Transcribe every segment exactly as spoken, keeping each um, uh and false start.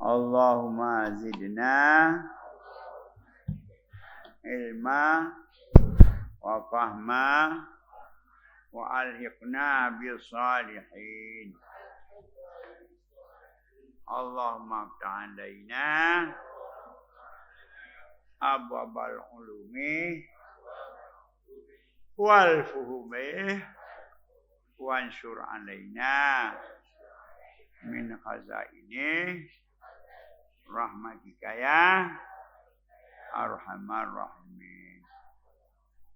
Allahumma zidna ilma wa fahma wa alhiqna bis salihin. Allahumma aftah alaina abwabal ulumi wal fuhumi wansur alaina min khazaini rahmatika ya arhamar rahimin.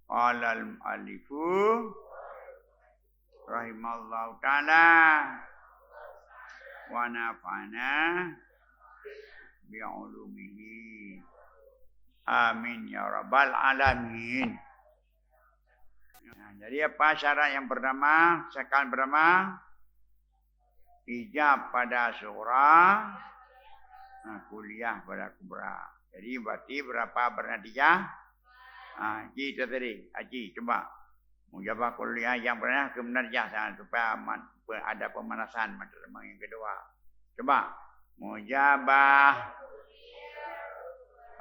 Qala al-mu'allifu rahimallahu ta'ala wa nafa'ana bi ulumihi. Amin ya rabbal alamin. Nah, jadi apa syarat yang pertama? Syarat pertama, ijab pada sughra, nah, kuliah pada kubra. Jadi berarti berapa bernatijah? Ah, ji tu tadi, aji cuba. Mujabah kuliah yang pernah ke bernatijah sana supaya aman, pe-, ada pemanasan mata teman yang kedua. Coba. Mujabah.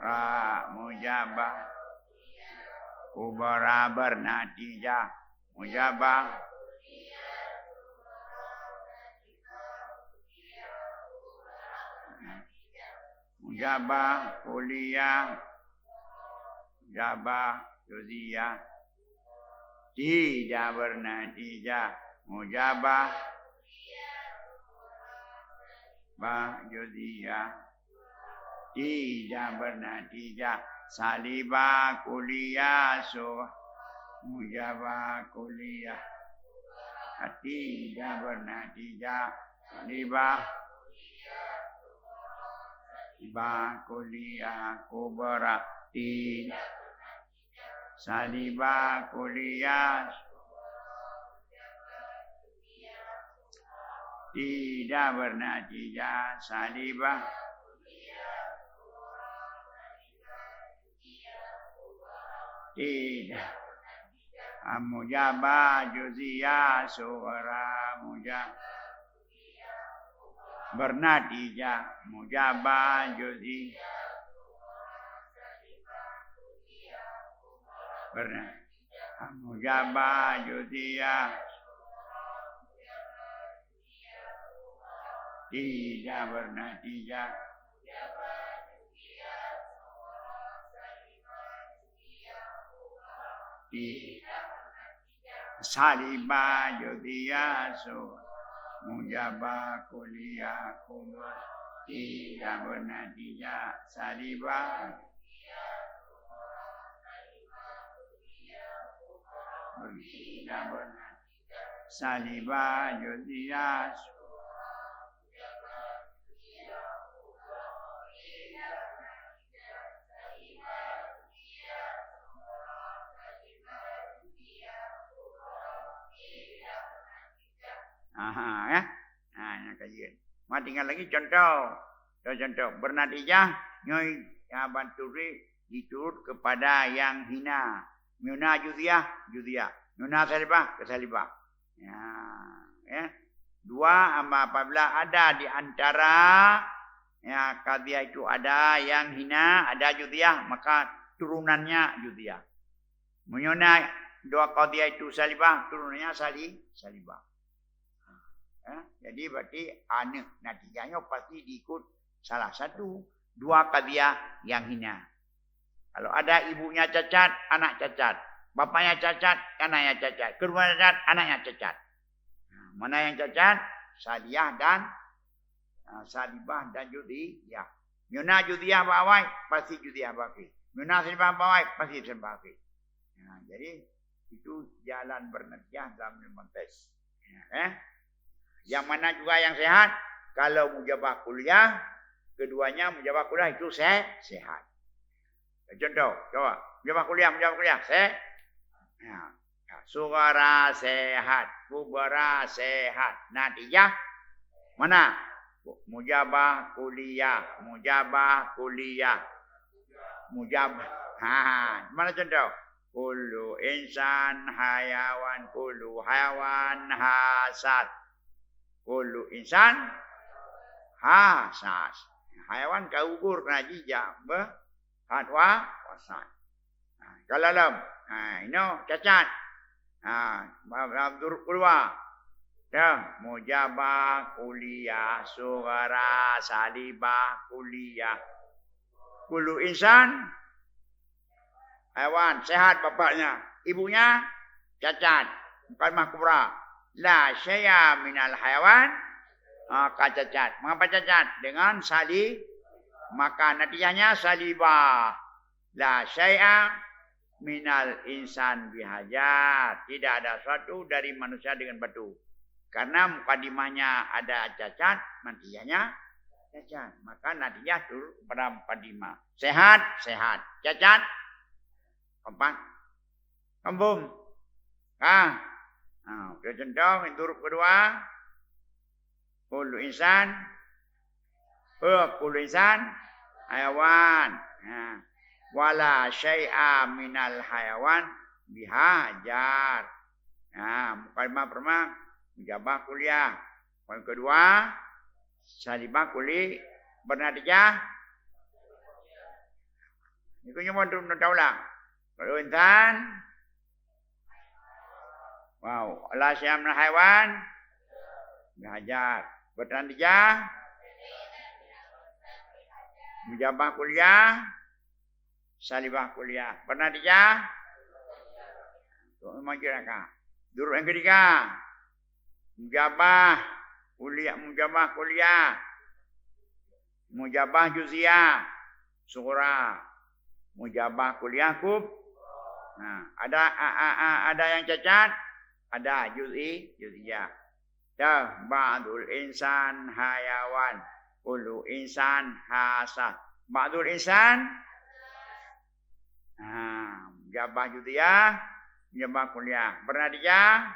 Ra, mujabah. Kubra bernatijah. Mujabah. Mujabah kuliah. Mujabah juziah. Tidak bernatijah. Mujabah. Bah juziah. Tidak bernatijah. Salibah kuliah su. Mujabah kuliah. Tidak bernatijah. Salibah. Salibah kuliah kubra. Ti. Salibah kuliah. Tidak bernatijah. Salibah. Tidak. Mujabah juziah sughra mujabah. Bernatijah mujabah juziah. Bernatijah mujabah juziah. Tidak bernatijah. Ti. Salibah juziah su. Mujabah kuliah kubra. Tidak bernatijah. Salibah. Tidak bernatijah. Salibah juziah. Aha, ya. Ha, nyang kajian. Ma tinggal lagi contoh. Contoh-contoh. Bernatijah, nyoe, ya, ban turi diturut kepada yang hina. Meuna juziah, juziah. Meuna salibah, ke salibah. Ya, ya. Dua, ama apabila ada di antara, ya, qadhiyah itu ada yang hina, ada juziah, maka turunannya juziah. Meunyoe na dua qadhiyah itu salibah, turunannya sali-, salibah. Ya, jadi berarti aneuk natijah nyoe pasti diikut salah satu, dua qadhiyah yang hina. Kalau ada ibunya cacat, anak cacat. Bapaknya cacat, anaknya cacat. Keduanya cacat, anaknya cacat. Nah, mana yang cacat? Saliyah dan, ah, salibah dan juziah. Meuna juziah bak awai, pasti juziah bak akhé. Meuna salibah bak awai, pasti salibah bak akhé. Nah, jadi itu jalan bernatijah dalam ilmu mantiq. Ya, eh? Yang mana juga yang sehat? Kalau mujabah kuliah, keduanya mujabah kuliah itu se-, sehat. Contoh, coba. Mujabah kuliah, mujabah kuliah. Se-, ya. Ya, sughra sehat, kubra sehat. Natijah mana? Mujabah kuliah, mujabah kuliah. Mujabah. Ha, mana contoh? Kullu insan hayawan, kullu hayawan hasad. Kullu insan hasad. Haiwan ka gugur keunan jih jak beuhat wa-, wasat. Ha, ka lalom. Ha, inoe cacat. Ha, ma-, ma-, duruk keudua. Dah, mujabah, kulliyah, sughra, salibah, kulliyah. Kullu insan, haiwan, sehat bapaknya. Ibunya cacat. Bukan mah kubra. La syai'a minal haiwan, ha, ka cacat. Mengapa cacat? Dengan sali-, maka natijahnya salibah. La syai'a minal insan bihajar. Tidak ada sesuatu dari manusia dengan batu. Karena mukadimahnya ada cacat, natijahnya cacat. Maka natijah turut kepada mukadimah. Sehat, sehat. Cacat, kompak. Kambung. Ha. Ha, udah contoh, duruk keudua. Kullu insan. Eh, kullu insan haiwan. Ha. Wala syai'a minal haiwan bihajar. Ha, mukadimah pertama, mujabah kulliyah. Poin keudua, salibah kulli bernatijah. Nyoe nyoe taulang. Kullu insan. Wow, la syai'a minal haiwan bihajar. Bernatijah. Mujabah kulliyah. Salibah kulliyah. Bernatijah. Untuk memang kira ka. Duruk yang ketiga. Mujabah kulliyah, mujabah kulliyah. Mujabah juz'iyah sughra. Mujabah kulliyah kub-, nah, ada, a, a, a, ada yang cacat, ada juz'i, juz'iyah. Dah, ba'dul insan hayawan, kullu insan hasa. Ba'dul insan, ha, mujabah juz'iyah, mujabah kulliyah. Bernatijah,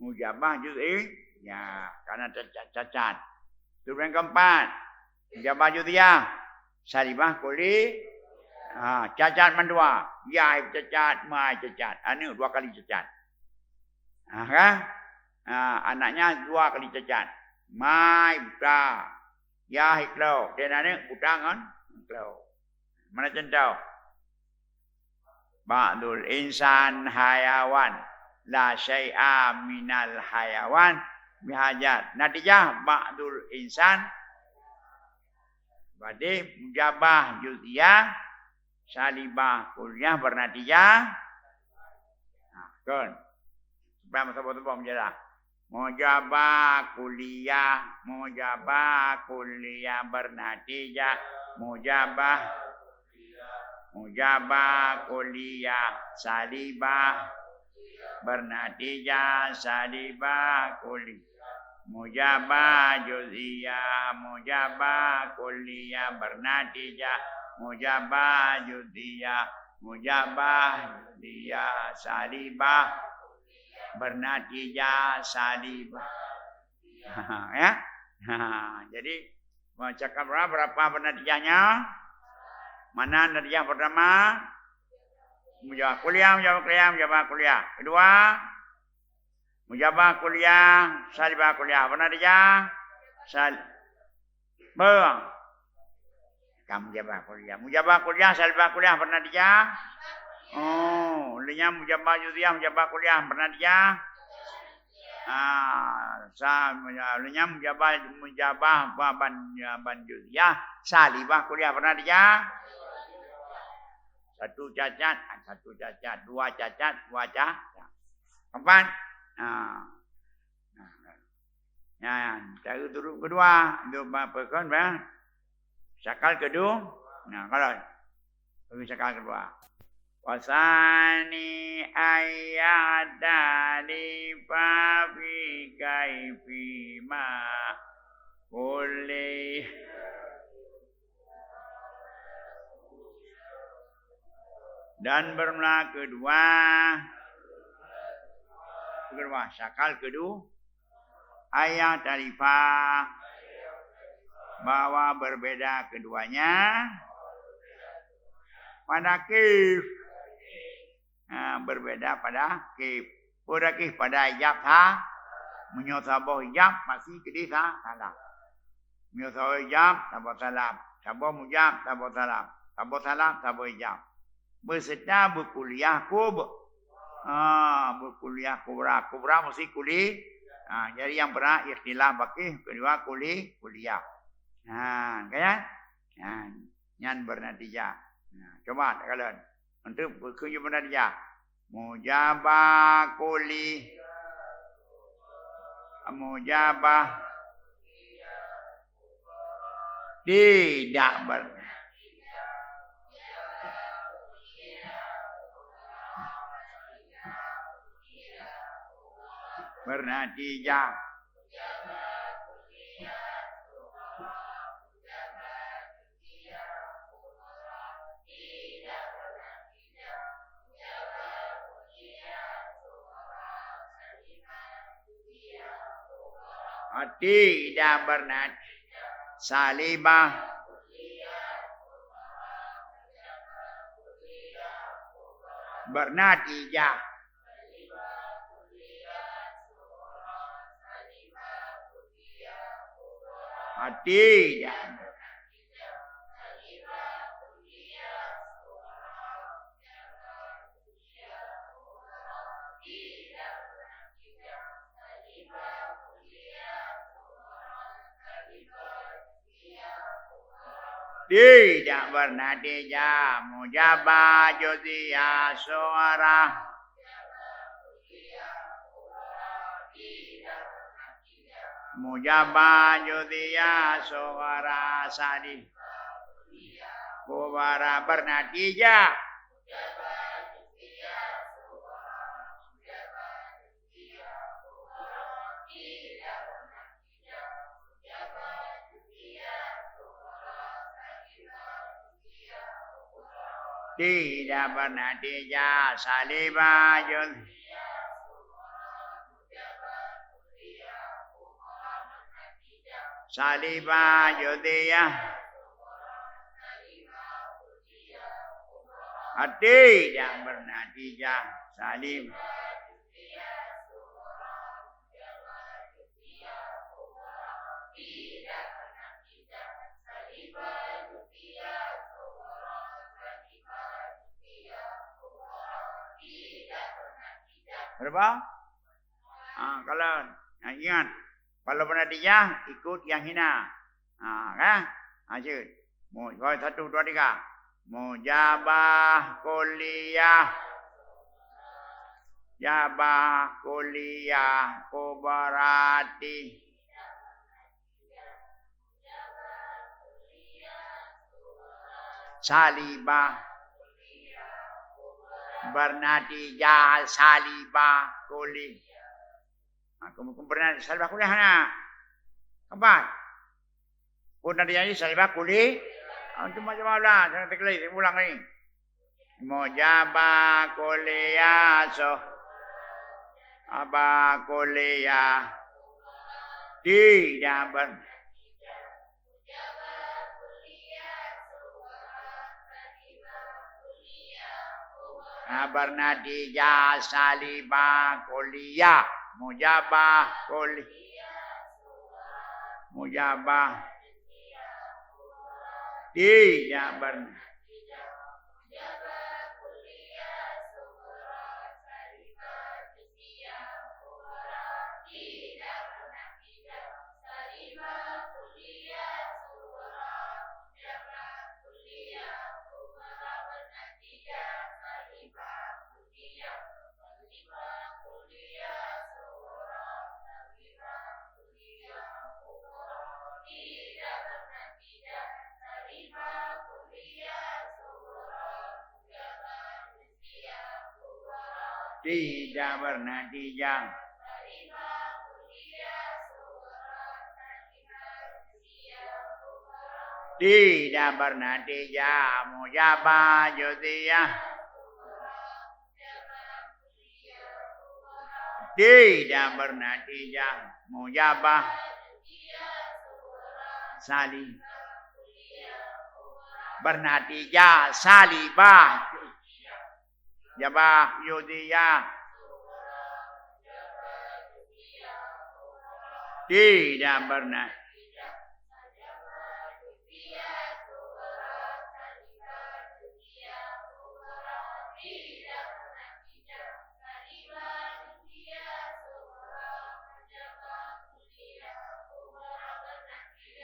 mujabah juz'i, ya, karena cacat, cacat. Turut yang keempat, mujabah juz'iyah, salibah kulli, ha, cacat mandua. Yah cacat, ma cacat. Aneuk dua kali cacat. Ha, kan? Ha, anaknya dua kali cacat. Ma buta. Yah klok. Dan aneuk buta ngon klok. Mana contoh? Ba'dul insan hayawan, la syai'a minal hayawan bihajar. Natijah ba'dul insan. Berarti mujabah juz'iyah, salibah kulliyah bernatijah. Nah, kan. Supaya meusaboh-saboh meujadah. Mujabah kulliyah, mujabah kulliyah bernatijah, mujabah, mujabah kulliyah, salibah, bernatijah, salibah kulliyah, mujabah juz'iyah, mujabah kulliyah, bernatijah, mujabah juz'iyah, mujabah juz'iyah, salibah, bernatijah salibah. Ya. Ha, jadi, cakap berapa, berapa bernatijahnya? Mana natijah pertama? Mujabah kulliyah, mujabah kulliyah, mujabah kulliyah. Kedua, mujabah kulliyah, salibah kulliyah. Bernatijah sal-, Beuh. Ka mujabah kulliyah. Mujabah kulliyah, salibah kulliyah bernatijah. Oh, lheueh nyan mujabah juz'iyah, mujabah kulliyah bernatijah. Ah, sa-, lheueh nyan mujabah, mujabah ba-, ban, ban juz'iyah, salibah kulliyah bernatijah. Satu cacat, satu cacat, dua cacat, dua cacat. Empat. Ah. Nah, cara turut keudua, untuk ba-, peukon, ba. Syakal keudua. Nah, kalau bagi syakal keudua. Wasani ayyatalifa fi kaifi ma kulli. Dan bermula keudua, keudua, syakal keudua, ayyatalifa, bahwa berbeda keduanya pada kif. Ha, berbeda pada kif. Pada kif pada ijab sa-, meunyoe saboh ijab pasti keudeh sa-, salah. Meunyoe saboh ijab, saboh salam. Saboh mujab, saboh salam. Saboh salam, saboh ijab. Beuseuta beukuliah kub-, ha, beukuliah kubra. Kubra meusti kuli-, ha, jadi nyang peureunah ikhtilaf baqi, keudua kuli-, kuliah. Ha, ka nyan? Ha, nyan beunatijah. Ha, coba takalon. Untuk bukeuju beunatijah. Mujabah kuli-, mujabah tidak ber-, beunatijah. Tidak beunatijah. Salibah. Beunatijah. Tidak. Tidak beunatijah. Mujabah juz'iyah sughra. Mujabah juz'iyah sughra, salibah kubra beunatijah. Tidak beunatijah. Salibah juz-, salibah juz'iyah. Tidak beunatijah. Salib. Berapa? Ha, kalau, ha, ingat, kalau beunatijah, ikut nyang hina. Ha, kan? Ha, jeuet. Mu-, satu, dua, tiga. Mujabah kuliah. Jabah kuliah kubrati. Salibah. Beunatijah salibah kuli-, ha, kum-, kum-, beunatijah salibah kuliah na. Apa? Pun na jadi salibah kuli-, ha, cuma, cuma ulang, jangan terkelir, ulang ni. Mujabah kuliah soh. Aba kuliah. Tidak ber-, ha, beunatijah salibah kuliah. Mujabah kuli-, mujabah. Tidak ber-, tidak beunatijah. Tidak beunatijah. Mujabah juz'iyah. Tidak beunatijah. Mujabah. Sali-, beunatijah salibah. Jabah juz'iyah. Tidak beuna-,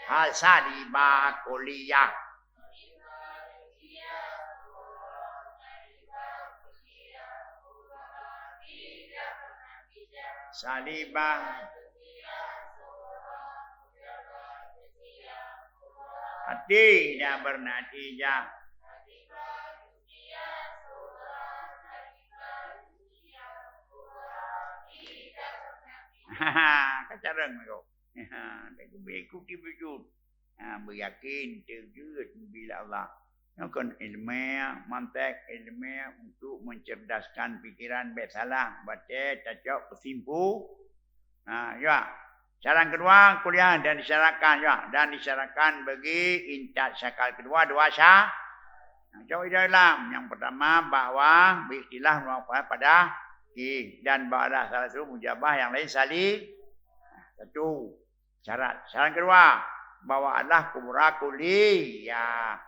Hal salibah kulliyah. Salibah. Hati dah bernatijah. Ka carông nyoe. Tapi ku ikuti beujeuet. Ha, beuyakin, teujeuet bila Allah. Nyoe kon ilmu mantek, ilmu untuk mencerdaskan pikiran, bèk salah, batèe tacok keusimpu-, Ha, ya. Syarat kedua, kulliyah dan disyaratkan, ya, dan disyaratkan bagi intat syakal kedua dua sya-, Nah, cok ida dalam. Yang pertama, bahwa berikhtilah muwafaqah pada ki, dan bahwa salah satu mujabah yang lain sali-, satu syarat. Syarat kedua, bahwa adalah kubra kulliyah.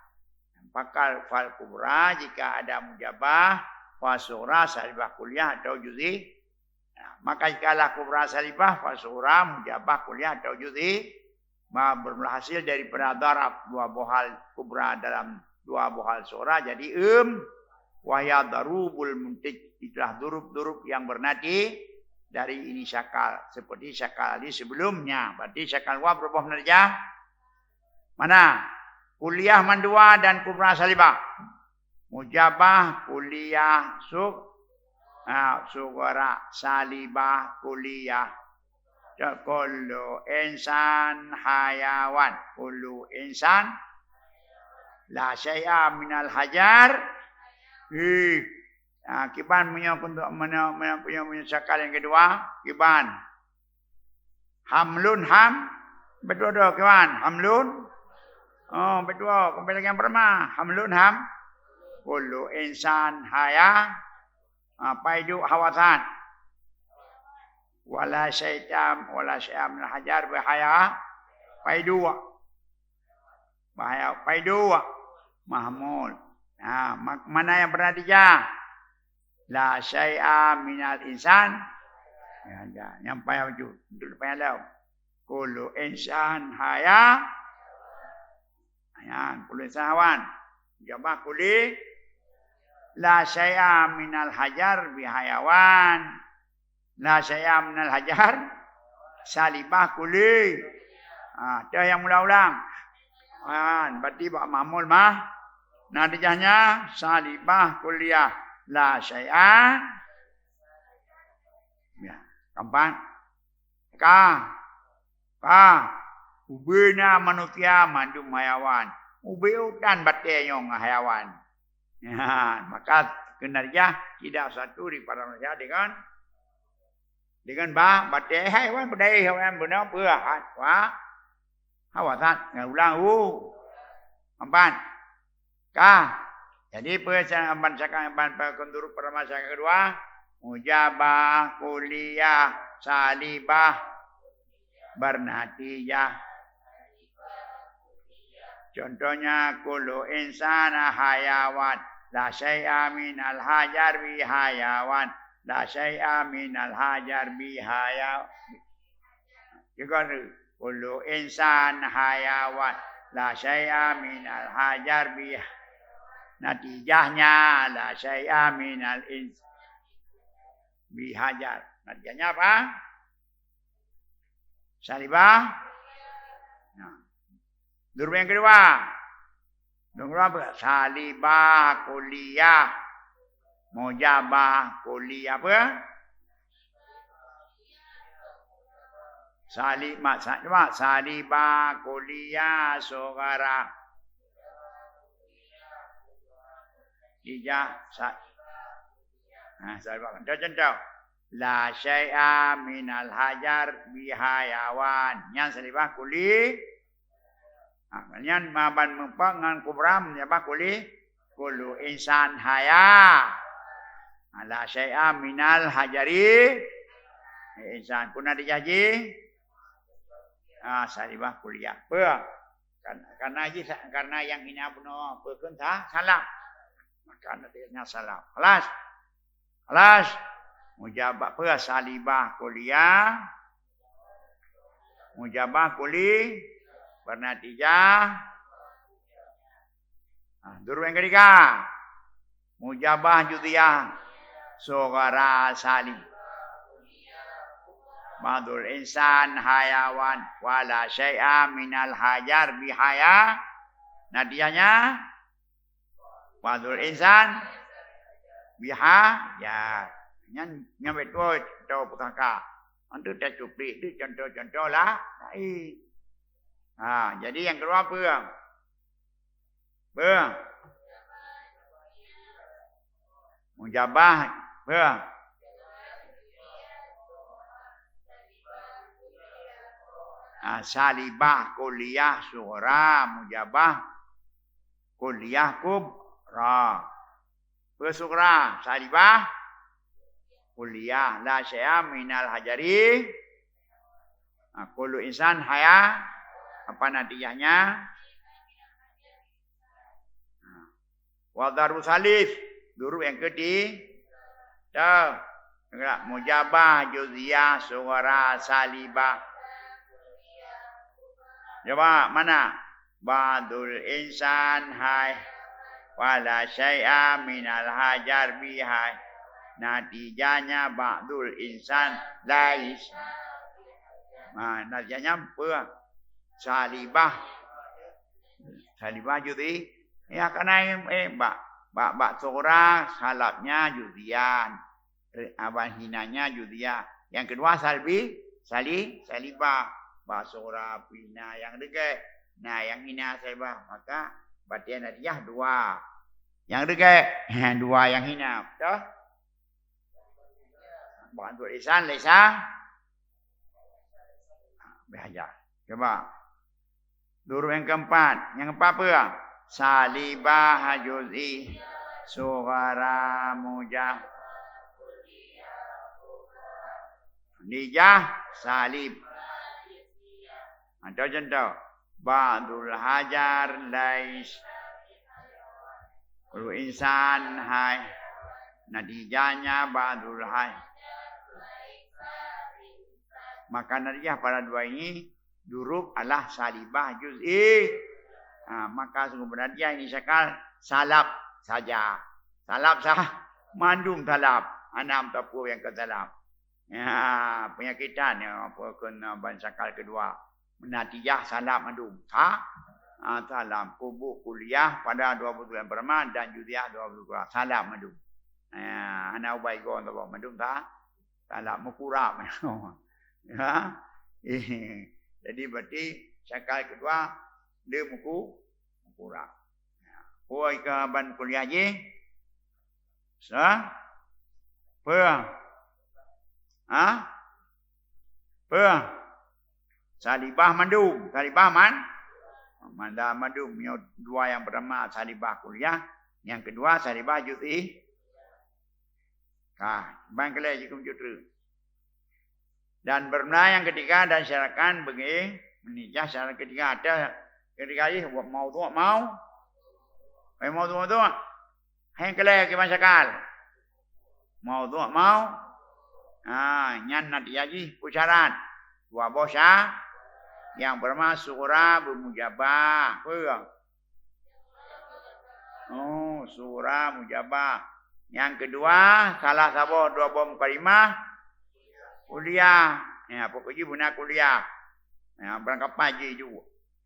Pakal fal kubra jika ada mujabah, fal sughra salibah kulliyah atau juzi-, Nah, maka jikalah kubra salibah, fal sughra mujabah kulliyah atau juzi, ma bermula hasil daripada darab dua boh hal kubra dalam dua boh hal sughra jadi em, wahya darubul muntij, itulah durub-durub yang bernati dari ini syakal, seperti syakal tadi sebelumnya. Berarti syakal wa berubah menerjah. Mana? Kulliyah mandua dan kubra salibah. Mujabah, kulliyah, sug-, ha, sughra, salibah, kulliyah. Cok kullu insan hayawan. Kullu insan la syai'a minal hajar. Ih. Ha, kiban meunyoe untuk meunyoe, meunyoe, meunyoe, meunyoe syakal yang kedua, kiban. Hamlun ham, betul tu, kiban. Hamlun. Oh, betul. Kembali lagi yang pertama. Hamlun ham. Kullu insan haya. Ha, paidu hawasan. Wala syaitam, wala syaitam minal hajar bihaya. Paidu. Bahaya paidu. Mahmul. Ha, mak-, mana yang pernah dijah? La syai'a minal insan. Ya, ya. Yang payah baju. Duduk payah lom. Kullu insan haya. Ayan, kullu insan hawan. Jawab kulli. La syai'a minal hajar bihayawan. La syai'a minal hajar. Salibah kulli. Ha, tu yang ulang-ulang. Ha, berarti bak mamul mah. Nah, dijahnya salibah kulliyah. La syai'a. Ya, keempat. Ka. Ka. Ubena manusia mandum hayawan. Ubeu dan batée nyong hayawan. Ya, maka keunariah tidak satu daripada manusia dengan, dengan ba-, batée hayawan, batée hayawan beuna peue hat. Wah. Hawasan, ngon ulang u. Empat. Ka. Jadi, peue ban syakat, ban peukon duruk pertama syakat kedua? Mujabah, kulliyah, salibah, bernatijah. Contohnya, kullu insana hayawan, la syai'a minal hajar bi hayawan, la syai'a minal hajar bi hayawan. Juga tu, kullu insan hayawan, la syai'a minal hajar bi, natijahnya la syai'a minal ins-, bi hajar. Natijahnya apa? Salibah. Nah. Duruk yang kedua. Duruk apa? Salibah kulliyah. Mujabah kulliyah apa? Sali-, ma-, sa-, ma-, salibah kulliyah sughra. Ijah sa-, ha, salibah. Contoh, contoh. La syai'a minal hajar bi hayawan. Nyan salibah kulli. Ha, nyan ma ban meupak ngon kubra meujabah kulli. Kullu insan haya. Ha, la syai'a minal hajari. Eh, insan pun ada jaji. Ha, salibah kulliyah. Peue? Kan-, karena jih sa-, karena yang ina bunoe peukon sa-, salah. Maka nanti nya salah. Kelas. Kelas. Mujabah peue? Salibah kulliyah. Mujabah kulli. Natijah. Ah, duruk nyang ketiga. Mujabah juz'iyah sughra salib. Ba'dul insan hayawan wala syai'a minal hajar bihaya. Natijahnya ba'dul insan biha, ya. Nyan, nyan beutôi contoh pusaka. Antu tacuplik tu contoh-contoh lah lain. Ha, jadi nyang keudua peue? Peue? Mujabah, peue? Ah, salibah kulliyah sughra, mujabah kulliyah kubra. Peue sughra? Salibah kulliyah, la syai'a minal hajari. Ah, kullu insan haya, apa natijahnya? Ah. Wa darbu salis, duruk nyang keuti-, ta, mujabah juz'iyah sughra salibah. Coba mana? Ba'dul insan hai wala syai'a minal hajar bihai. Natijahnya ba'dul insan lais. Nah, natijahnya peue? Salibah. Salibah juz'i. Ya, karena, eh, bak, bak, bak sughra salabnya juz'iyah. Re-, aban hinanya juz'iyah. Nyang keudua salbi, sali-, salibah. Bak sughra pih na nyang deugét, na nyang hina salibah. Maka batèe natijah dua. Nyang deugét, dua nyang hina. Beutôi? Ba'dul insan laisa bihajar. Coba. Duruk nyang keumpat. Nyang keumpat peue? Salibah juz'i sughra mujah. Dijah salib. Atau contoh, ba'dul hajar lais. Kullu insan hai. Natijahnya ba'dul hai. Maka natijah pada dua ini duruk adalah salibah juz'i. Ha, maka sungguh beunatijah ini syakal salab saja. Salab sah, mandum salab. Hana meuteupeu nyang keu salab. Ya, peunyakitan, ya, apa keu na ban syakal keudua. Natijah salab mandum. Ha? Ha, salab kubra kulliyah pada dua beutôi nyang peurama dan juz'iyah dua beutôi. Salab mandum. Ya, hana ubah igoe saboh mandum sa-, salab meukurab. Ya. Jadi berarti syakal keudua dia meuku-, meukurab. Ya. Peue keu ban kulliyah jih? Sa? Peue? Ha? Peue? Salibah mandum, salibah man-, manda mandum. Nyoe dua nyang peurtama salibah kulliyah, nyang keudua salibah juz'i. Ka, ban keu lhèe jikheun jeuet treuk. Dan beureumpah nyang ketiga dan syarahkan beugèe meunijah syarat ketiga ateueh ketiga jih maudhu' mau. Eh, maudhu', maudhu'. Hai keu lhèe kiban syakal. Maudhu' mau. Ha, nyan natijah jih peue syarat. Dua boh sya-, nyang peurtama sughra beumujabah. Peue? Oh, sughra mujabah. Nyang keudua, salah saboh dua boh mukadimah kulliyah. Ya, pokok jih beuna kulliyah. Ya, beurangkapat jih ju.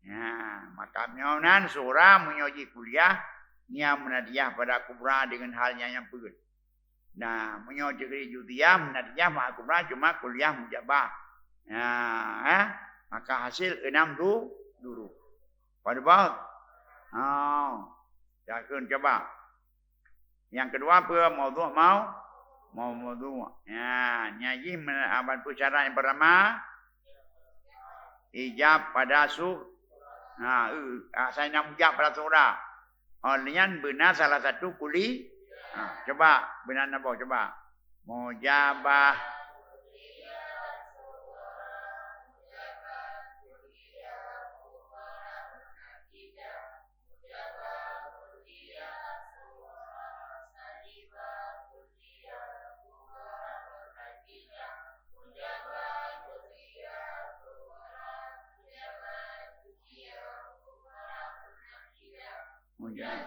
Ya, maka meunyoe nan sughra meunyoe jih kulliyah, nyan meunatijah pada kubra deungon hal nyang, nyang peuet. Nah, meunyoe jih juz'iyah, meunatijah pada kubra cuma kulliyah mujabah. Ya, eh? Maka hasil enam du-, duruk. Pada bah? Oh. Takheun coba. Nyang keudua peue? Maudhu' mau? Mau maudhu'. Ya, nyan jih me-, aban peue syarat nyang peurtama? Ijab pada su-, ha, eu, asai na mujab pada sughra. Oh, nyan beuna salah satu kuli. Ha, coba, beuna na boh, coba. Mujabah. Mujabah.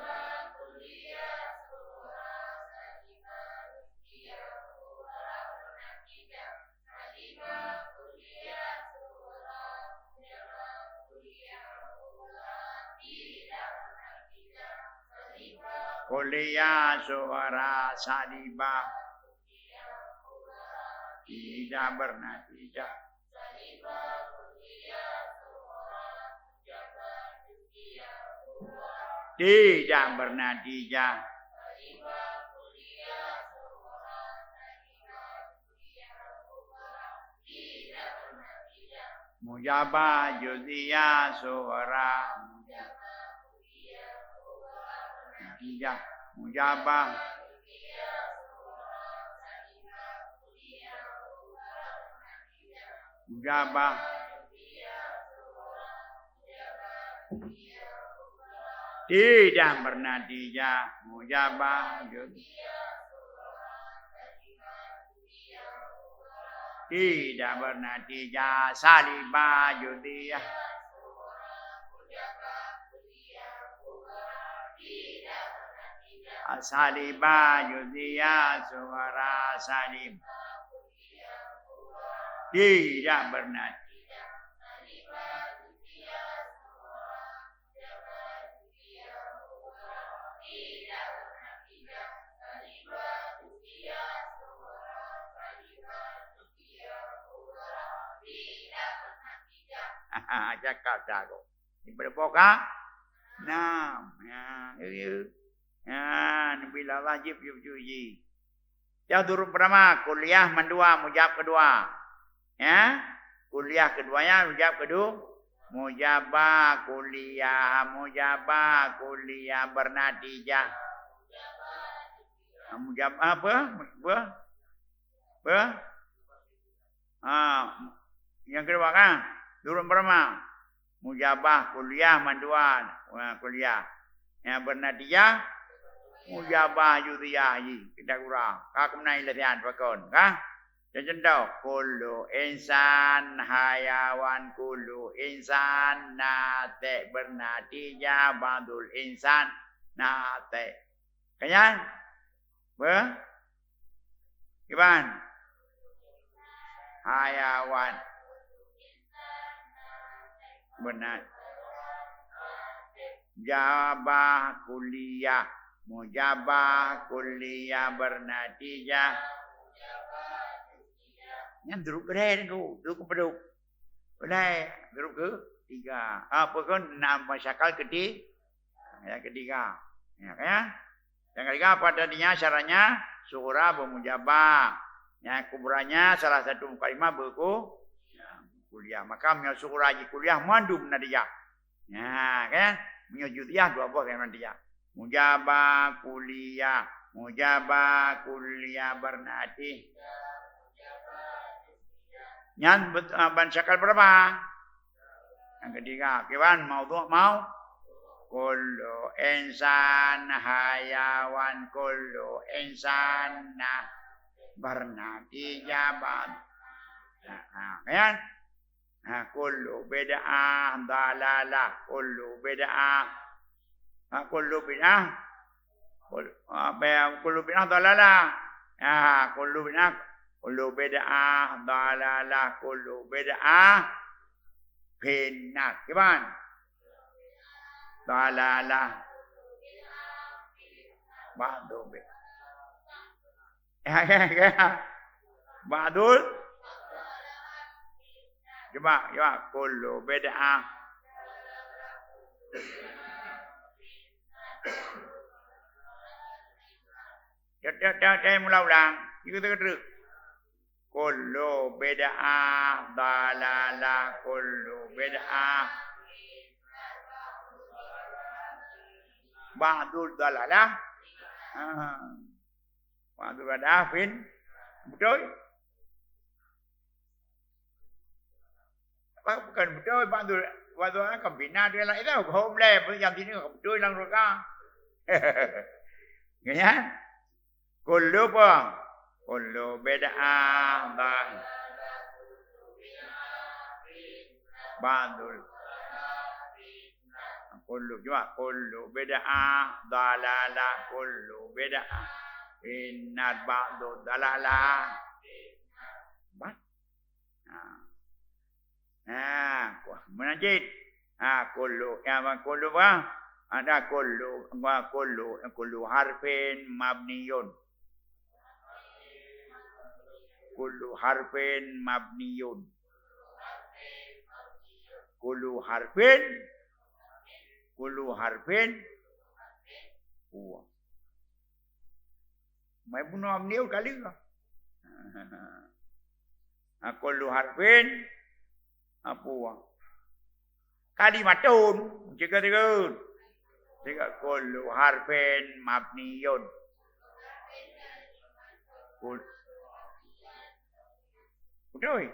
Kulliyah sughra salibah. Tidak bernatijah. Tidak bernatijah. Mujabah juz'iyah sughra. Natijah. Mujabah. Mujabah. Tidak bernatijah. Mujabah. Tidak bernatijah. Salibah juz'iyah. Salibah juz'iyah sughra salib. Tidak bernatijah. Cakap jago. Ibarat boh ka? Nam. Ya, ya, ya. Ya, Nabi Allah jib, jib, jib, jib. Ya, duruk pertama, kulliyah mandua, mujab kedua. Ya? Kulliyah keduanya, mujab kedua. Mujabah kulliyah, mujabah kulliyah bernatijah. Mujabah apa? Apa? Apa? Ha, yang kedua kan? Duruk pertama. Mujabah kulliyah mandua. Ha, kulliyah. Yang bernatijah, mujabah juz'iyah ji. Kita gura. Ka keumeuna ilatihan pakon, kan? Contoh, kullu insan hayawan, kullu insan natik bernatijah, ba'dul insan natik. Kan nyan? Be? Kiban? Hayawan. Beuna. Mujabah kulliyah. Mujabah kulliyah bernatijah. Nyan duruk keudeh tu, duruk keupeuduek. Ulai duruk keu tiga. Apa kon? Nam masyakal keti-, yang ketiga. Ya, kan? Yang ketiga, pada dia syaratnya sughra bermujabah. Yang kubranya salah satu mukadimah berku-, kulliyah. Maka meunyoe sughra ji kulliyah mandum natijah. Ya, kan? Meunyoe juz'iyah dua boh yang natijah. Mujabah kulliyah, mujabah kulliyah bernatijah. Nyan bet-, ah, ban syakal berapa? Yang ketiga, kiban maudhu' mau? Kullu insan hayawan, kullu insan nah bernatijah ba'd. Nah, nah, kan? Ha, kullu bid'ah dalalah, kullu bid'ah. Ha, kullu bid'ah. Kul-, apa ya? Kullu bid'ah dalalah. Ha, kullu bid'ah, kullu bid'ah dalalah, kullu bid'ah finnar. Kiban? Dalalah. Ba'du bid'ah. Ba'dul. Cuba, cuba. Kullu bid'ah. Cok, cok, cok, cok, mula ulang. Ikut terus. Kullu bid'ah dalalah, kullu bid'ah. Ba'dul dalalah. Ha. Ba'dul bid'ah fin-, beutôi? Apa bukan beutôi? Ba'dul, ba'dul kan bina dia lah. Itu hukum lé, pun jam sini beutôi lam rukah. Kan? Kullu apa? Kullu bid'ah ba-, ba'dul. Kullu, cuba, kullu bid'ah dhalalah, kullu bid'ah finnar, ba'du dhalalah. Bah. Ha. Ha, kuah meunan cit. Ha, kullu, ya, kullu bah. Ada kullu, kullu, kullu harfin mabniyun. Kullu harfin mabniyun. Kullu harfin. Kullu harfin. Wah. Mai bunoe mabniyun kali. Ha, kullu harfin. Apa? Kalimatun. Cekak-cekak. Cekak kullu harfin mabniyun. Kul-, betul.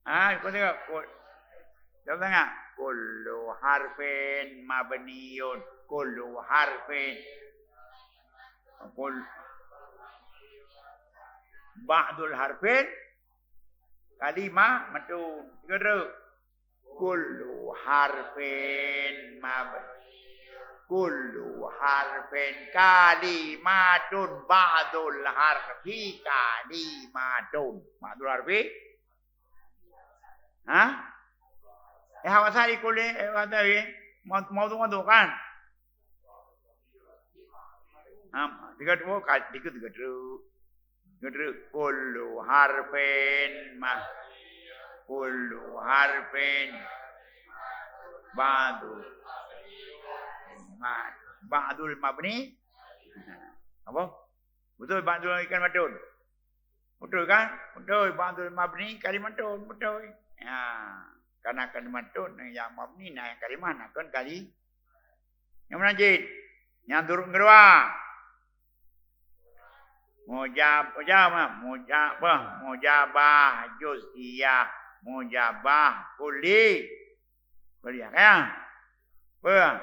Ah, kau tengok. Kul-, tengok sangat. Kullu harfin mabniyun. Kullu harfin. Kul-, ba'dul harfin. Kalimatun. Tiga terus. Kullu harfin mab-, kullu harfin kalimatun, ba'dul harfi kalimatun. Ba'dul harfi? Ha? Eh, hawasa di kulit, eh, kata, eh, mau, mau tu, mau tu, kan? Ha, tiga tu, ka-, tiga, tiga tu. Geudreuk, kullu harfin ma-, kullu harfin ba'du ma-, ba'dul mabni. Apa? Betul, ba'dul kalimatun. Betul kan? Betul, ba'dul mabni kalimatun. Betul. Ya. Karena kalimatun yang mabni, nah, yang kalimah, nah, kan kali. Nyang meunan cit. Nyang turot keudua. Mujab-, mujab-, mujabah, mujabah juz'iyah, mujabah kulli-, kulliyah, kan? Apa?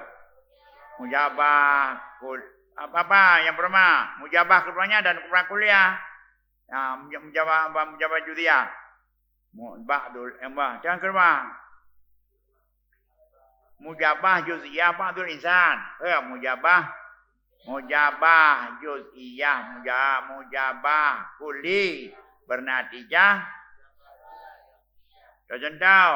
Mujabah kul-, apa-apa, nyang pertama, mujabah keduanya dan kubra kulliyah. Ya, muja-, mujabah, mujabah juz'iyah. Mu-, ba'dul, eh, bah, nyang keudua. Mujabah juz'iyah ba'dul insan. Eh, mujabah, mujabah juz'iyah, muja-, mujabah kulli bernatijah. Contoh,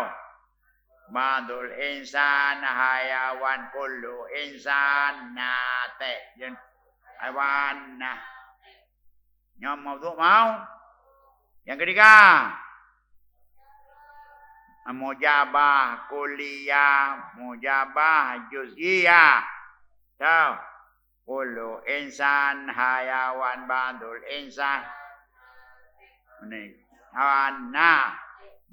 ba'dul insan hayawan, kullu insan nate-, jen-, haiwan nah. Nyoe maudhu' mau. Nyang keutiga, mujabah kulliyah, mujabah juz'iyah. Tau. Kullu insan hayawan, ba'dul insan. Ini hayawan. Nah,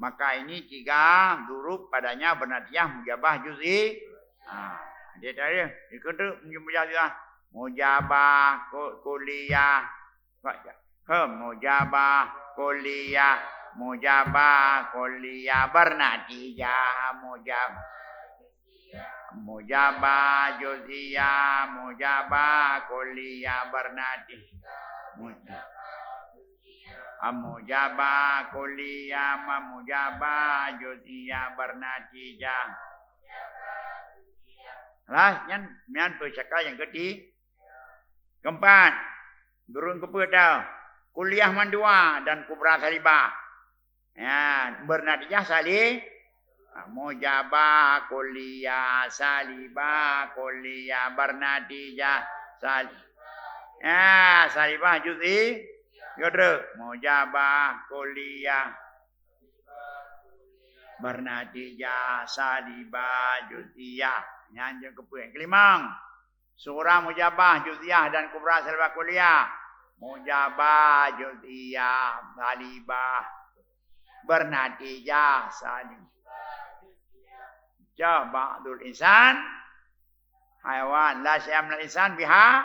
maka ini tiga huruf padanya bernatijah mujabah juz'i. Ha, dia tadi dikeuteuk mujabah juz'iyah. Mujabah ku-, kulliyah. Baca. He, mujabah kulliyah, mujabah kulliyah bernatijah, mujab-, mujabah juz'iyah, mujabah kulliyah bernatijah. Muj-, mujabah kulliyah, ma-, mujabah juz'iyah bernatijah. Lah, nyan, nyan peucakap nyang keuti-, keempat. Gurèe keupeue tau? Kulliyah mandua dan kubra salibah. Ya, bernatijah sali-, mujabah kulliyah, salibah kulliyah, bernatijah sali-, ya, salibah juz'i. Yo, trok. Mujabah kulliyah, bernatijah salibah juz'iyah. Nyan nyang keupeue. Nyang keulimong. Sughra mujabah juz'iyah dan kubra salibah kulliyah. Mujabah juz'iyah salibah bernatijah salibah. Jah ba'dul insan hayawan. La syai'a minal insan biha.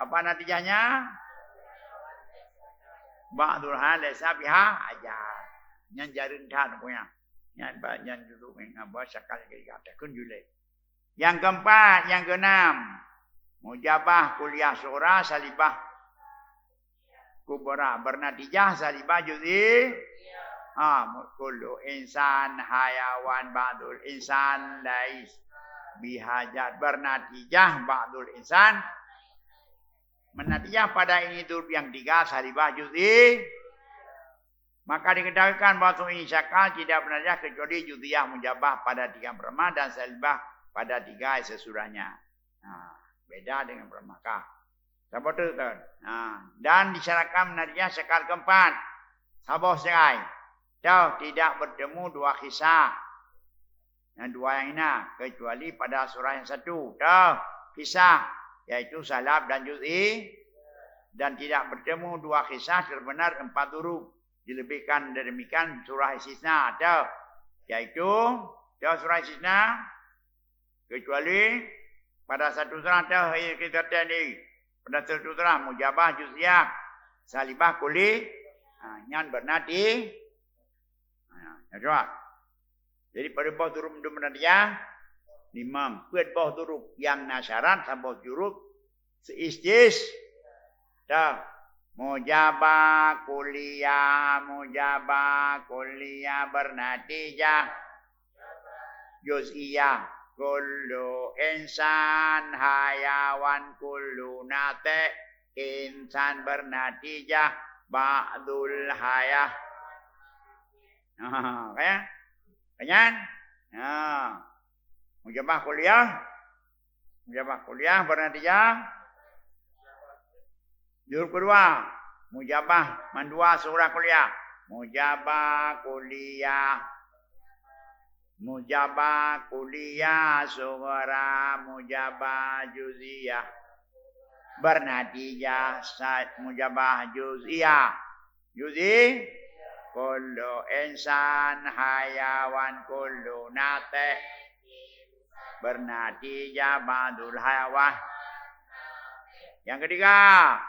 Apa natijahnya? Ba'dul hayawan laisa biha aja. Nyan jareueng that pokoknya. Nyan ba-, nyan dulu ngon apa, sakali keu gata kheun julai. Nyang keumpat, nyang keunam, mujabah kulliyah sughra salibah kubra, bernatijah salibah juz'i. Ah, kullu insan hayawan ba'dul insan lais bihajat, bernatijah ba'dul insan. Bernatijah pada ini dzuruf yang tiga, salibah juz'i. Maka diketahuikan bahwa ini syakal tidak bernatijah kecuali juz'iyah mujabah pada tiga pertama dan salibah pada tiga sesudahnya. Nah, beda dengan pertama. Saboh tu kan. Nah, dan disyaratkan bernatijah syakal keempat. Saboh serai. Toh tidak bertemu dua kisah. Yang dua yang ina, kecuali pada surah yang satu. Toh kisah, yaitu salab dan juz'i. Dan tidak bertemu dua kisah terbenar empat huruf. Dilebihkan dari demikian surah istisna. Toh, yaitu, toh surah istisna. Kecuali pada satu surah toh, eh, kita tadi. Pada satu surah mujabah juz'iyah, salibah kulli, ha, nyan bernati. Ha, ya, coba. Jadi pada boh dzuruf dum bernatijah, limong. Peuet boh dzuruf yang na syarat, saboh dzuruf seistis. Dah. Mujabah kulliyah, mujabah kulliyah bernatijah juz'iyah. Kullu insan hayawan, kullu nate insan bernatijah ba'dul hayah. Ha, kan? Kan nyan? Ha. Mujabah kulliyah. Mujabah kulliyah bernatijah. Dzuruf kedua, mujabah mandua sughra kulliyah. Mujabah kulliyah. Mujabah kulliyah sughra, mujabah juz'iyah. Bernatijah sa-, mujabah juz'iyah. Juz'i, kullu insan hayawan, kullu nate bernatijah ba'dul hayawan. Yang ketiga,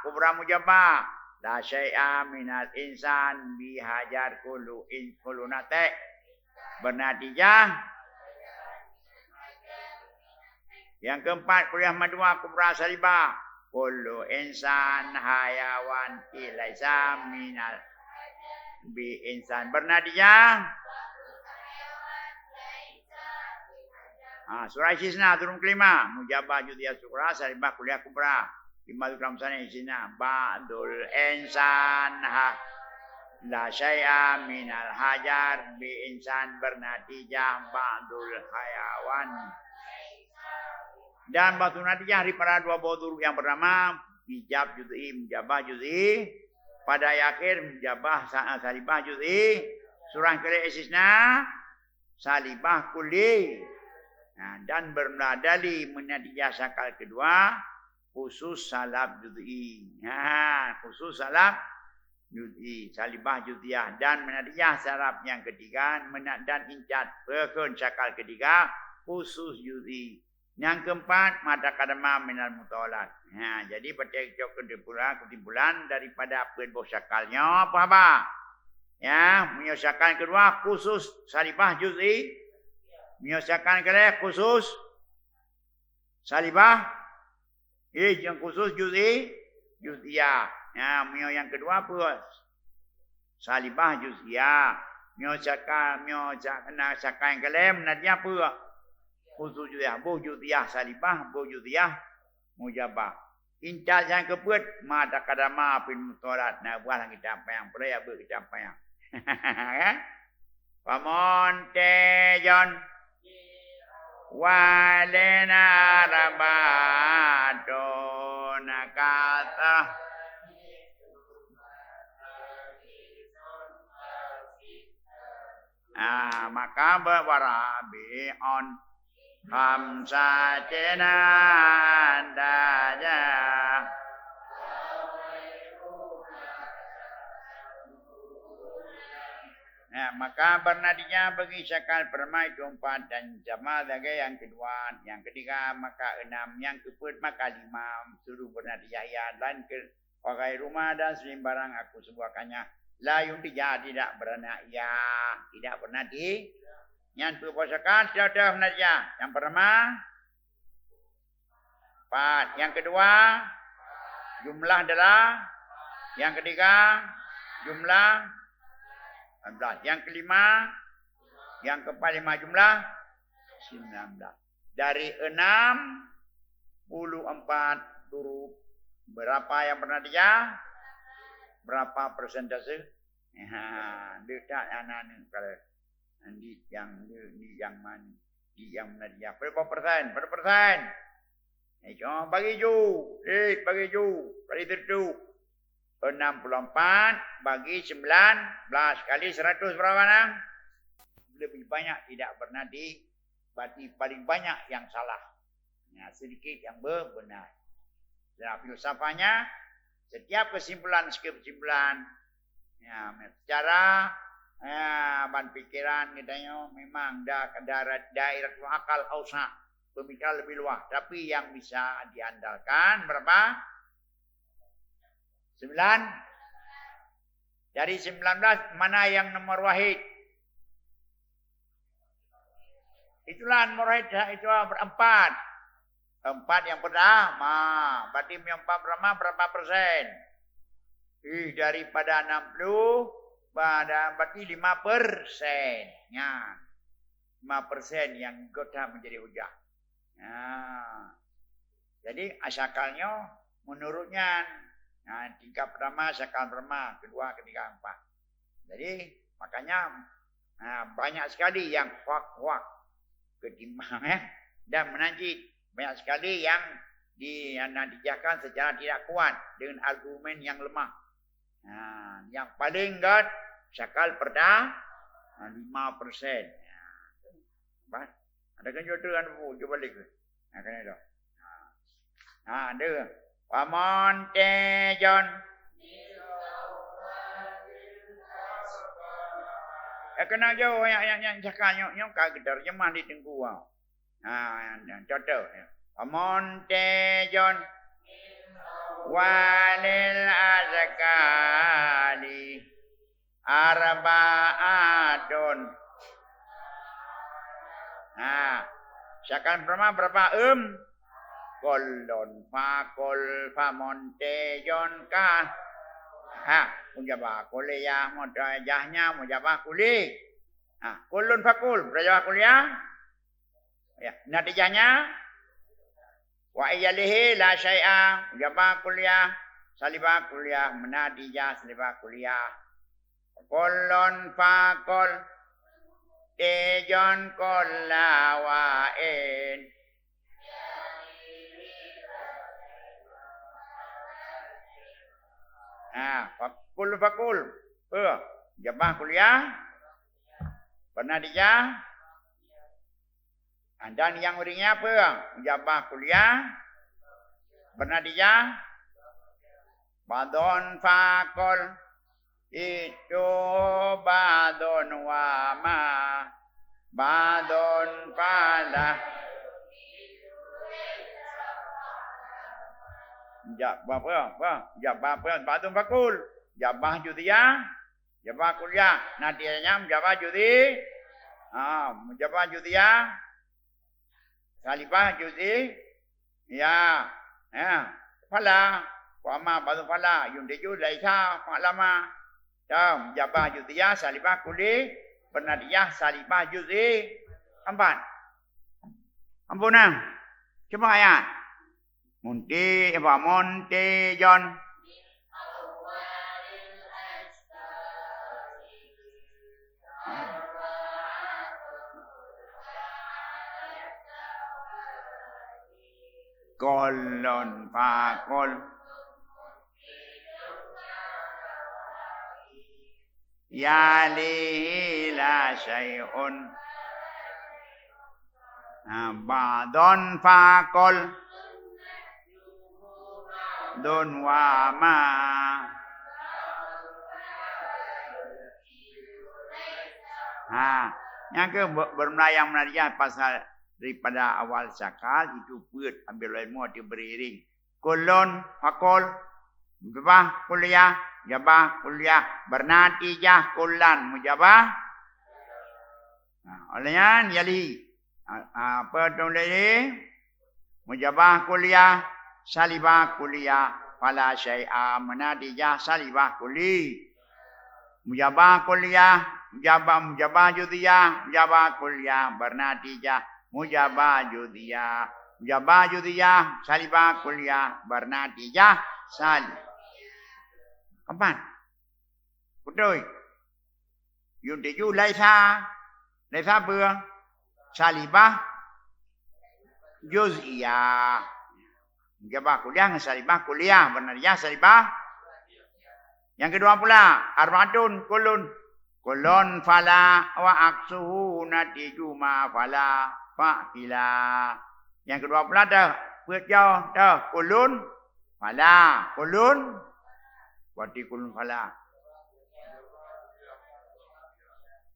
kubra mujabah. La syai'a minal insan bihajat, kullu in-, kullu nate bernatijah. Yang keempat, kulliyah mandua kubra salibah. Kullu insan hayawan, laisa minal bi insan. Bernatijah. Ha, surah istisna, turun kelima. Mujabah juz'iyah sughra, salibah kulliyah kubra. Lima tu dalam sana istisna. Ba'dul insan ha-, la syai'a minal hajar, bi insan bernatijah ba'dul hayawan. Dan ba'dul natijah daripada dua boh dzuruf yang pertama, ijab juz'i, mujabah juz'i. Pada ayat akhir, mujabah sa-, salibah juz'i. Surah kali istisna, salibah kulli. Nah, dan bermula dari menatijah syakal kedua, khusus salab juz'i. Ha, khusus salab juz'i, salibah juz'iyah. Dan menatijah salab yang ketiga, mena-, dan intat peukon syakal ketiga, khusus juz'i. Yang keempat, ma taqaddama minal mutawaliyat. Ha, jadi, patéh cok kesimpulan, kesimpulan daripada peuet boh syakal nyoe, apa haba? Ya, meunyoe syakal kedua khusus salibah juz'i, meunyoe syakal kali khusus salibah, eh, yang khusus juz'i, juz'iyah. Ya, meunyoe yang kedua apa? Salibah juz'iyah. Meunyoe syakal, meunyoe sya-, na syakal yang kali, na dia apa? Khusus juz'iyah, boh juz'iyah salibah, boh juz'iyah mujabah. Intat nyang keupeuet, ma taqaddama fil mutawaliyat, na buah lam kitab panyang, peuraya beuet kitab panyang. Kan? Famuntijun wa lana arba'atun kata. Ah, maka be-, warabi'un khamsatina daja. Nah, maka bernatijah bagi syakal pertama itu empat dan sama lagèe yang kedua, yang ketiga maka enam, yang keempat maka lima, suruh bernatijah ya dan ke Wa ghairu ma dan seulimbarang aku sebuahkannya. La yuntija tidak bernatijah, tidak bernatijah. Nyan peuet boh syakal, tidak bernatijah. Yang pertama, empat. Yang kedua, jumlah adalah. Yang ketiga, jumlah. Lapan belas. Yang kelima, yang keempat lima jumlah, sembilan belas. Dari enam puluh empat huruf, berapa yang bernatijah? Berapa persentase? Ha, dekat anak-anak kalau. Di yang, di yang mana? Di yang bernatijah. Berapa persen? Berapa persen? Eh, cuma bagi ju. Eh, bagi ju. Bagi tentu. Enam puluh empat bagi sembilan belas kali seratus berapa, Nang? Lebih banyak tidak bernadi, berarti paling banyak yang salah. Ya, sedikit yang be-, benar. Secara filsafahnya, setiap kesimpulan, setiap kesimpulan, ya, secara, ya, ban pikiran kita nyoe memang da-, da-, dairatul akal ausa, pemikiran lebih luas. Tapi yang bisa diandalkan berapa? Sembilan. Dari sembilan belas, mana yang nomor wahid? Itulah nomor wahid, itu berempat. Empat yang pertama, berarti yang empat pertama berapa persen? Ih, daripada enam puluh, pada, berarti lima persen. Ya. Lima persen yang geutanyoe menjadi hujah. Nah, jadi asyakal nyoe menurut nyan. Nah, tingkat pertama asyakal pertama, kedua, ketiga, empat. Jadi, makanya, nah, banyak sekali yang hoak-hoak ketimbang, eh, dan meunan cit banyak sekali yang di-, yang natijahkan secara tidak kuat dengan argumen yang lemah. Nah, yang paling gét asyakal perta-, nah, lima persen. Bah, ada kan jodoh kan bu, coba balik. Nah, kan ada. Nah, ada. Paman tejon. Ya, kena jauh yang, yang, yang cakap nyok, nyok ka kita terjemah di tengku. Ha, contoh, ya. Paman tejon walil azkali arbaatun. Ha, asyakal pertama berapa? Em. Kullun fakul faman tejon ka. Ha, mujabah kuliah, mujabahnya, mujabah kuli. Ha, kullun fakul, mujabah kuliah. Ya, natijahnya, wa iyalihi la syai'a, mujabah kuliah, salibah kuliah, menatijah salibah kuliah. Kullun fakul, tejon kulla wain. Ha, fakul, fakul. Pe, mujabah kuliah. Pernah dijah? Dan nyang uringnya apa? Mujabah kuliah. Pernah dijah? Badon fakol. Itu badon wama. Badon falah. Mujabah apa? Apa? Mujabah apa? Badon fakul. Mujabah juziah. Mujabah kuliah. Natijahnya mujabah juzi. Ha, mujabah juziah. Salibah juzi. Ya. Ya. Fala. Wa ma ba'du fala. Yun diju laisa fa'lama. Ya, mujabah juziah, salibah kuli, bernatijah salibah juzi. Empat. Ampun, nah. Cuba ayat. Munti, apa? Munti John. Kolon fakol. Yalihi la syai'un. Ha, ba'dun fakol. Dun wa ma. Ha, nyang keu be-, beureumayang meunariah pasal daripada awal syakal itu peuet ambil ilmu diberi ring. Kulun fakul, mujabah kuliah, mujabah kuliah, bernatijah kulan mujabah. Nah, oleh nyan, yali. Ah, ah, apa tulis ni? Mujabah kuliah, salibah kuliah, fala syai'a, meunan dijah salibah kuli. Mujabah kuliah, mujabah, mujabah juz'iyah, mujabah kuliah beunatijah, mujabah juz'iyah, mujabah juz'iyah, salibah kuliah beunatijah, sal-, keempat. Beutôi. Yun tiju laisa, laisa peue? Salibah juz'iyah. Mujabah kuliah ngon salibah kuliah, beunatijah salibah. Nyang keudua pula, arba'atun, kullun. Kullun fala wa aksuhu natiju ma fala fa'ila. Nyang keudua pula teuh, peuet jauh teuh, kullun fala, kullun, berarti kullun fala.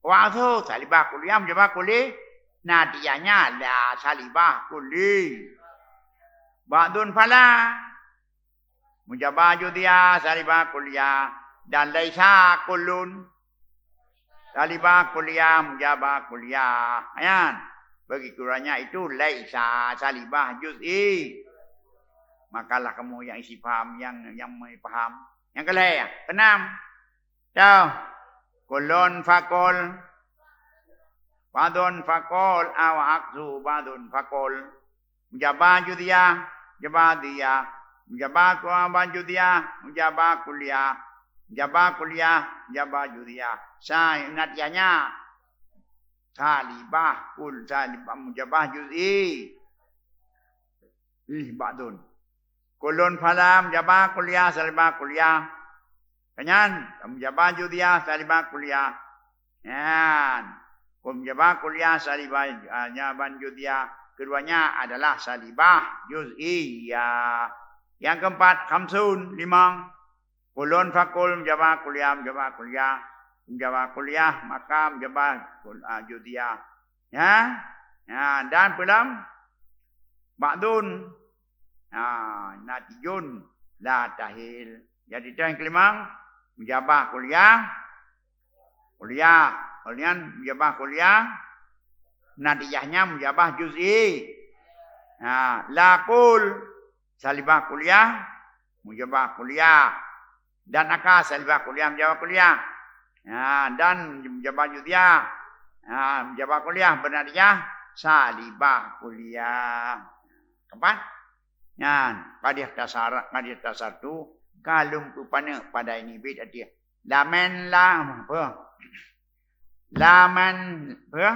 Wa aksuhu, salibah kuliah, mujabah kuliah, natijahnya la salibah kuliah. Ba'dun fala, mujabah juz'iyah, salibah kuliah, dan laisa kullun, salibah kuliah, mujabah kuliah. Ayan, bagi keduanya itu laisa salibah juz'i. Makalah kamu yang isi paham, yang, yang mai paham. Yang kelhèe, keenam. Teuh. Kullun fakul. Ba'dun fakul, aw aksu ba'dun fakul. Mujabah juz'iyah, mujabah juz'iyah, mujabah kuliah, juz'iyah, mujabah kuliah, mujabah kuliah, mujabah juz'iyah. Sa-, natijahnya salibah kul, salibah mujabah juz'i. Ih, ba'dun. Kullun fala, mujabah kuliah, salibah kuliah. Nyan, mujabah juz'iyah, salibah kuliah. Nyan. Kun mujabah kuliah, salibah, ah, jawaban juz'iyah. Keduanya adalah salibah juz'iyah. Yang keempat, khamsun, limong. Kullun fakul, mujabah kuliah, mujabah kuliah. Mujabah kuliah, maka mujabah kul-, ah, juz'iyah. Ya? Ya, dan peue lom? Ba'dun. Ha, natijun la tahil. Jadi, teuh nyang keulimong, mujabah kuliah, kuliah. Kuliah, mujabah kuliah, natijahnya mujabah juz'i. Ha, la kul, salibah kuliah, mujabah kuliah. Dan aka salibah kuliah, mujabah kuliah. Ha, dan mujabah juz'iyah. Ha, mujabah kuliah, beunatijah salibah kuliah. Keempat. Nyan, qad ikhtasar, qad ikhtasartu, ka lôn peupaneuk pada ini bait ateueh. Lamen la, apa? Lamen, apa?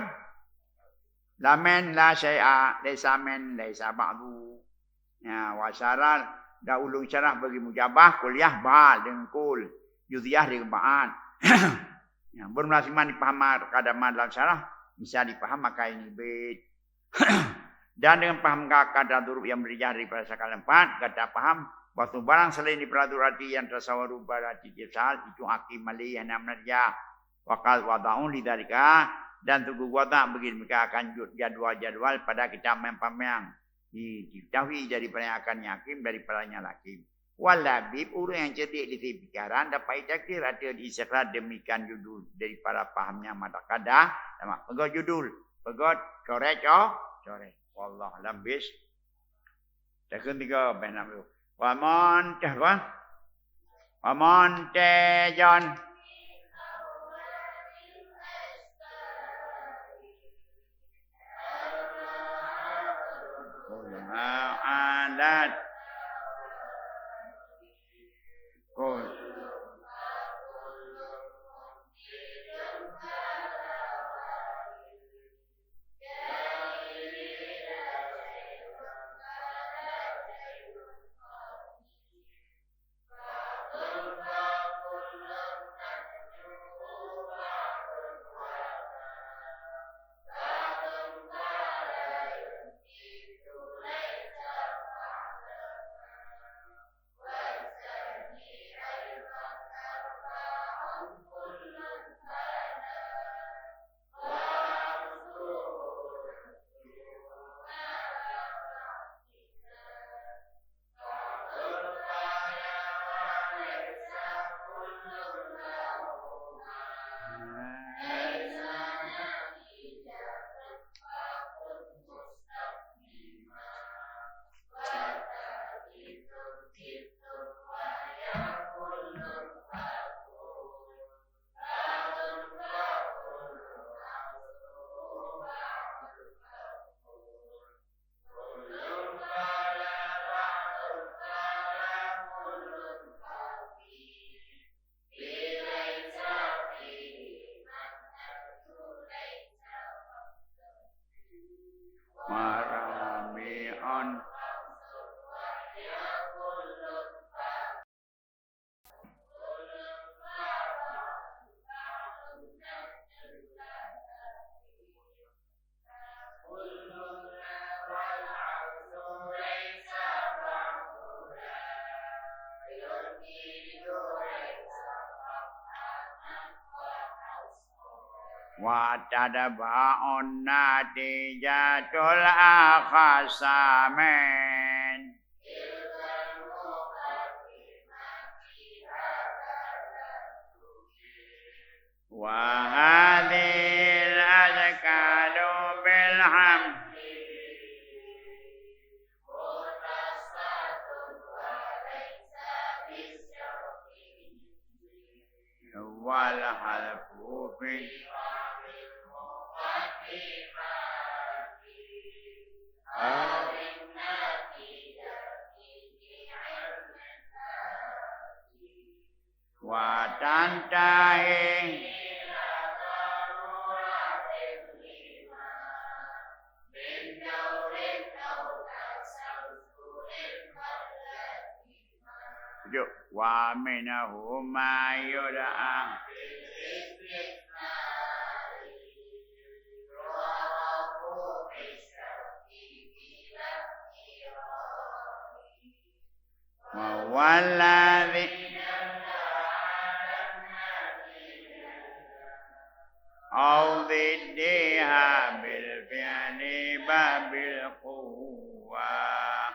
Lamen la syai'a, laisa men, laisa ba'du. Ya, wa syarah, dan ulôn syarah bagi mujabah, kuliah ba, deungkol, juz'iyah di ba'an. Ya, beureulah siman dipaham kadama dalam syarah, bisa dipaham maka ini bait. Dan dengan paham ka-, kata duruf yang berjah daripada sakal empat, gata paham bahwa barang selain daripada duruf arti yang tasawwaru pada tiap saat itu akim malih hana meunatijah. Wa qad wada'u lidzalika, dan teugeuwada' bagi mereka akan ju-, jadwal-jadwal pada kitab yang pameang. Di-, diketahui daripada yang akan yakin, daripada yang lakin. Wal labib, ureuëng nyang cerdik di sisi pikiran, dapat takdir ateueh istikhraj demikian judul daripada pahamnya mata kadah, sama peugah judul, peugah coret, oh, coret. Wallah alam bis. Takheun tiga, beh, enam puluh. Wa man teh, wa? Wa man teh jan. Qul alat. Qul. Wa tadfa'un natijatul akhsamain. Wa hadhil azkaru bil hamdi wal halfu fi wa tantahi Tujuh. Wa minhum ma yud'a. Wa huwallazi au diddiha bil fi'li babil quwwah.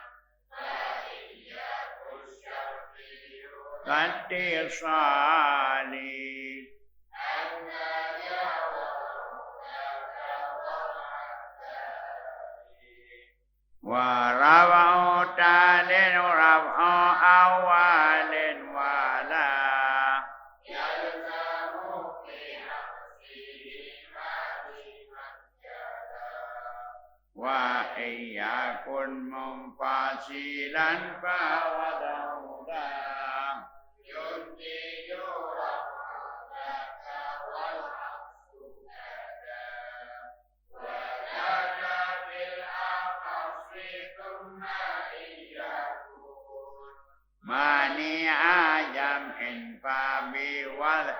Ittisali. Wa raf'u thalin raf'u awwalin wa la. Wa in yakun munfasilan fa huwa dauda. Mani'a jam'in fa bi wad'in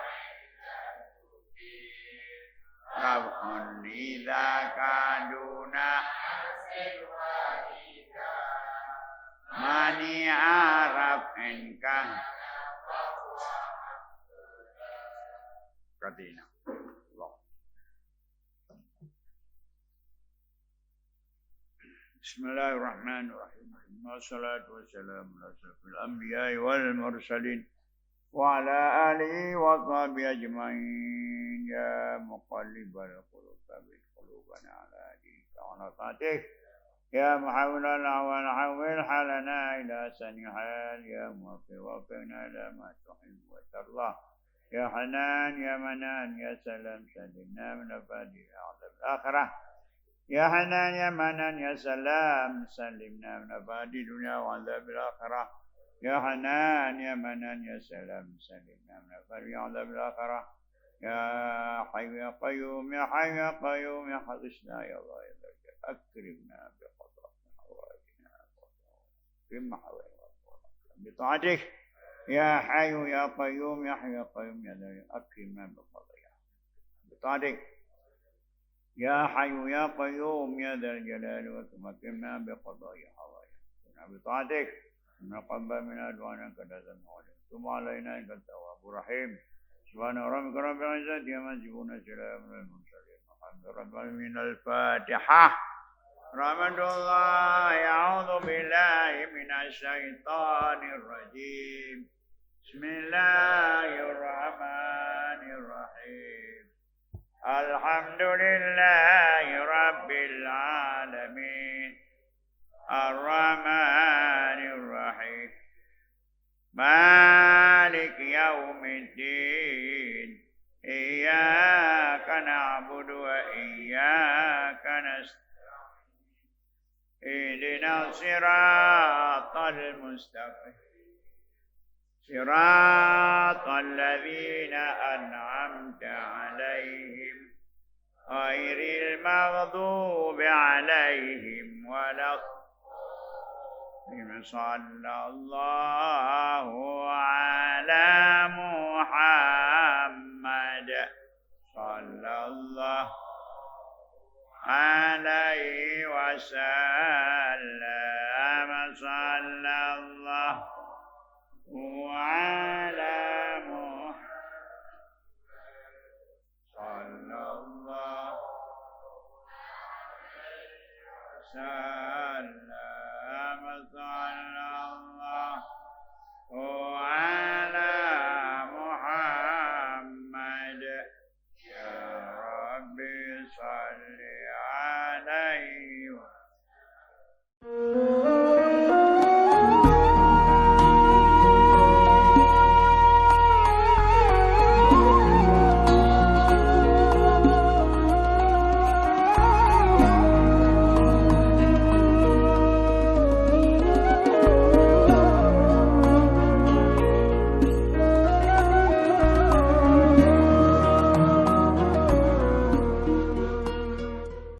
raf'un idza ka duna mani'a raf'in ka. Katina. Allah. Bismillahirrahmanirrahim. Wassalatu wassalamu ala asyrafil anbiya'i wal mursalin wa ala alihi wa sahbihi ajma'in. Ya muqallibal qulub, tsabbit qulubana ala dinika wa ala ta'atik. Ya muhawwilal ahwal, hawwil halana ila ahsanil hal. Ya muwaffiq, waffiqna ila ma tuhibbu wa tardah. Ya Hannan, ya Mannan, ya Salam, salimna min fitnatil akhirah. Ya Hannan, ya Mannan, ya Salam, salimna min fitnatid dunya wa adzabil akhirah. Ya Hannan, ya Mannan, ya Salam, salimna min fitnatil akhirah. Ya Hayyu, ya Qayyum, ya Hayyu, ya Qayyum, ya Haqqisna, ya Allah, ya Dzal Jalali, akrimna bi qada'i hawaijina. Akrimna bi taatik. Ya Hayyu, ya Qayyum, ya Hayyu, ya Qayyum, ya Dzal Jalali, akrimna bi qada'i. Bi taatik. Ya Hayyu, ya Qayyum, ya Dzal Jalali wal Ikram, akrimna bi qada'i hawaijina. Bi taatik. Taqabbal minna du'aana innaka antas sami'ul 'alim. Tub 'alaina innaka antat tawwabur rahim. Subhana rabbika rabbil izzati amma yasifun, wa salamun 'alal mursalin, walhamdulillahi rabbil 'alamin. Al-Fatihah. Rahmatullah. A'udzu billahi minasy syaithanir rajim. Bismillahirrahmanirrahim. Alhamdulillahi rabbil 'alamin. Arrahmanirrahim. Maliki yaumiddin. Iyyaka na'budu wa iyyaka nasta'in. Ihdinas siratal mustaqim. Siratal ladzina an'amta 'alaihim, ghairil maghdubi 'alaihim walad. Sallallahu 'ala Muhammad. Sallallahu 'alaihi wasallam. Sallallahu 'ala Muhammad. Sallallahu Allahumma shalli ala